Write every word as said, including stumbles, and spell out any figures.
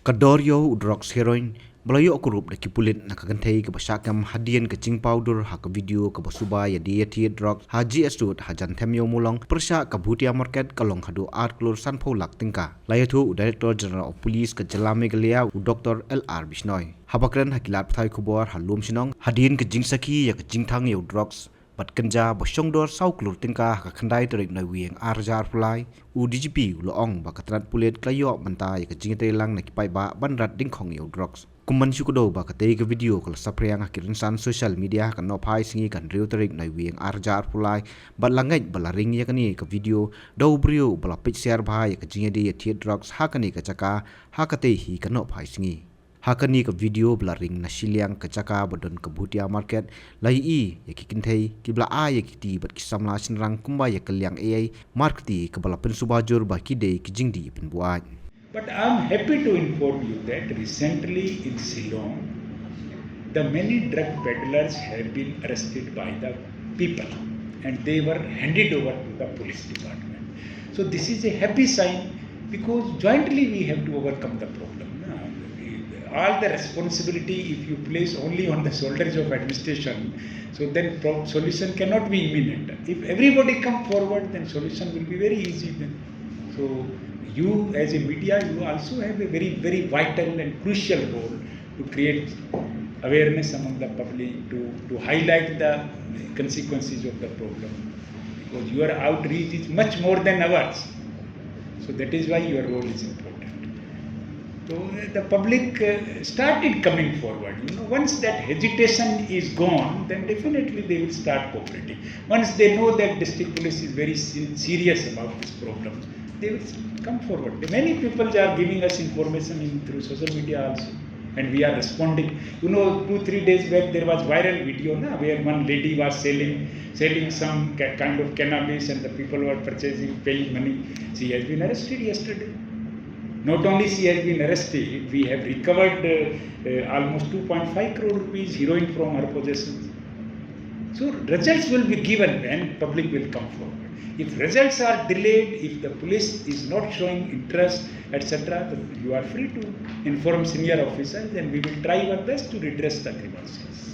Ka dor ïa u drugs heroin ba la ïoh kurup da ki pulit na ka kynthei kaba shah kem hadien ka jingpaw dur ha ka video kaba suba ïa die ïa thied drugs ha G S Road hajan Them Ïew Mawlong pyrshah ka Bhutia Market ka long haduh ar klur sanphew lak tyngka. La ïathuh u Director General of Police ka jylla Meghalaya, u Doctor L R Bishnoi, haba kren ha ki lad pathai khubor ha Lumshnong hadien ka jingsakhi ïa ka jingthang ïa u drugs bad kynja ba shong dor saw klur tyngka ha ka khyndai tarik Naiwieng ar hajar arphew lai, u D G P u la ong ba ka tnat pulit ka la ïoh bynta ïa ka jingïatreilang na ki paidbah ban rat dyngkhong ïa u drugs. Kum ban shu kdew ba katei ka video ka la saphriang ha ki rynsan social media ha ka nohphai sngi ka hynriew tarik Naiwieng ar hajar arphew lai, bad la ngeit ba la ring ïa kane ka video da u briew ba la peit siar bha ïa ka jingïadie ïa thied drugs ha kane ka jaka ha katei hi ka nohphai sngi. Ha kane ka video ba la ring na shiliang ka jaka ba don ka Bhutia Market, la ïohi ïa ki kynthei kiba la ai ïa ki kti bad ki samla shynrang kumba ïa ka liang A I markti kaba la pynsuba jur ba ki dei ki jingdih pynbuaid. But I am happy to inform you that recently in Shillong, the many drug peddlers have been arrested by the people and they were handed over to the police department. So this is a happy sign because jointly we have to overcome the problem. All the responsibility, if you place only on the shoulders of administration, so then pro- solution cannot be imminent. If everybody come forward, then solution will be very easy then. So you as a media, you also have a very, very vital and crucial role to create awareness among the public, to, to highlight the consequences of the problem, because your outreach is much more than ours. So that is why your role is important. So uh, the public uh, started coming forward. You know, once that hesitation is gone, then definitely they will start cooperating. Once they know that district police is very se- serious about this problem, they will come forward. Many people are giving us information in, through social media also, and we are responding. You know, two three days back there was viral video na, where one lady was selling selling some ca- kind of cannabis, and the people were purchasing, paying money. She has been arrested yesterday. Not only she has been arrested, we have recovered uh, uh, almost two point five crore rupees heroin from her possession. So results will be given when public will come forward. If results are delayed, if the police is not showing interest, et cetera, then you are free to inform senior officers, and we will try our best to redress the grievances.